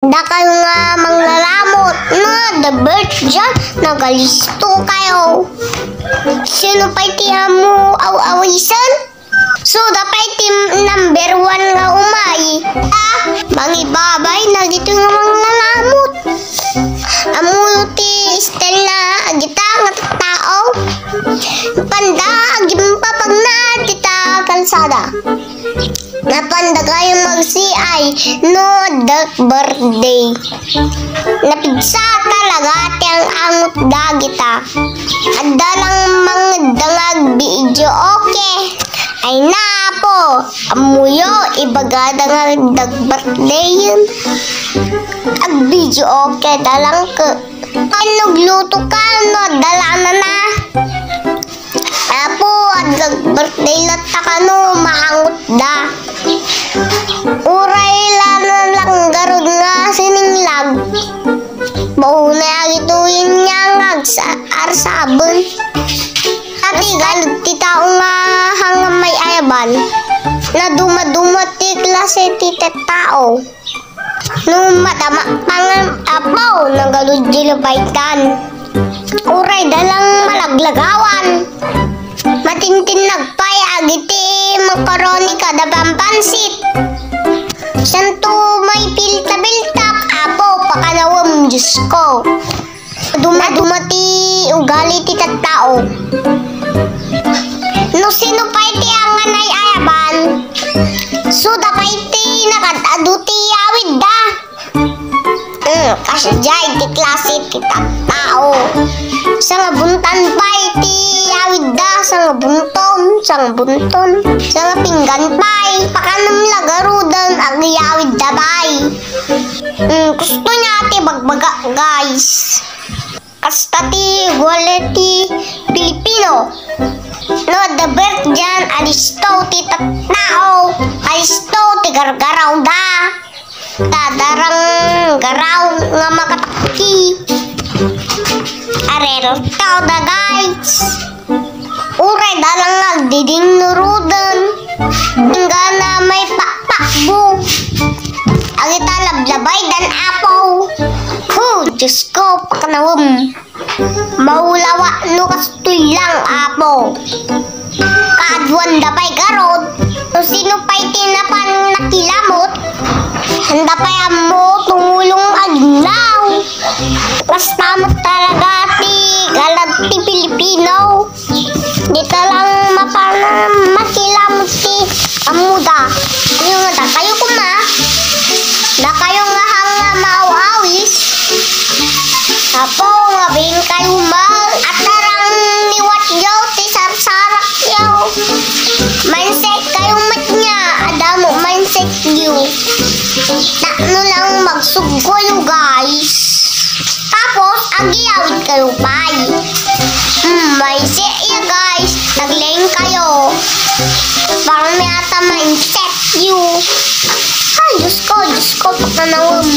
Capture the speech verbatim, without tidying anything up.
Dakayo nga manglalamot, no, the birth dyan, nagalisto kayo. Sino pay ti ammo aw-awisen? So, dapay ti number one nga umay. Ah, mangibabay na dito nga manglalamot. Ammo ti style na agita nga tao. Panda, agimpapagna dita kalsada. Napanda kayo mag-C I, no, the birthday. Napigsa talaga ti ang angot dagita. Adda lang mangdangag video, okay. Ay na, apo, ammoyo, ibaga da nga dag birthday yun. Ag video, okay, dalang ke. Ay, nagluto ka, no, dala na na. Apo, adda birthday latta kano, maangot da. Uray la na lang garud nga sininglag. Bauna agituyin niya nga agsa-, arsaben. Ati galud ti tao nga hangam may ayaban. Naduma-duma ti klase ti tattao. No madama pangan apo, nagalud di labay kan. Uray dalang malaglagawan. Matintinnag pay agiti macaroni kada pampansit. Santo may pilta-piltak, apo, pakanawem, Diyos ko. Duma-duma ti ugali ti tattao. No sino pay ti anganay ayaban, suda pay ti nakad-adu ti awidda. Mm, kasdiay ti klase ti tattao. Sangabuntan pay ti awidda, sangabunton, sangabunton. Sangapinggan pay, pakanem la garuden, agyawidda pay. Mm, gusto niya ti bagbaga, guys. Kasta ti ugali ti Pilipino. No, the birth dyan, alisto ti tattao, alisto ti gargaraw da. Tadarang garaw nga makatakki. Arero tao da, guys. Uray da lang agdiding nuruden. Inggana may pakpakbo. Agita lablabay dan apo. Hu, Diyos ko, pakanawem. Maulawa no kastoy lang, apo. Kaaduan da pay garud. No sino pay ti napan nakilamot, anda pay ammo tumulong agnaw. Basta mo talaga ti galad ti Pilipino. Dita lang mapan makilamot ti ammoda. Yung dakayo kuma, dakayo nga hanga maawis. Apo, nga bin kayo mal. Atarang niwat yaw ti sarsarak yaw. Mindset kayo met niya. Adamo mindset you. Takno lang magsugko yo, guys. Tapos, agiyawid kayo pay. Hmm, mindset ya, guys. Naglaing kayo. Parang may ata mindset you. Ay, Diyos ko, Diyos ko, pakanawem.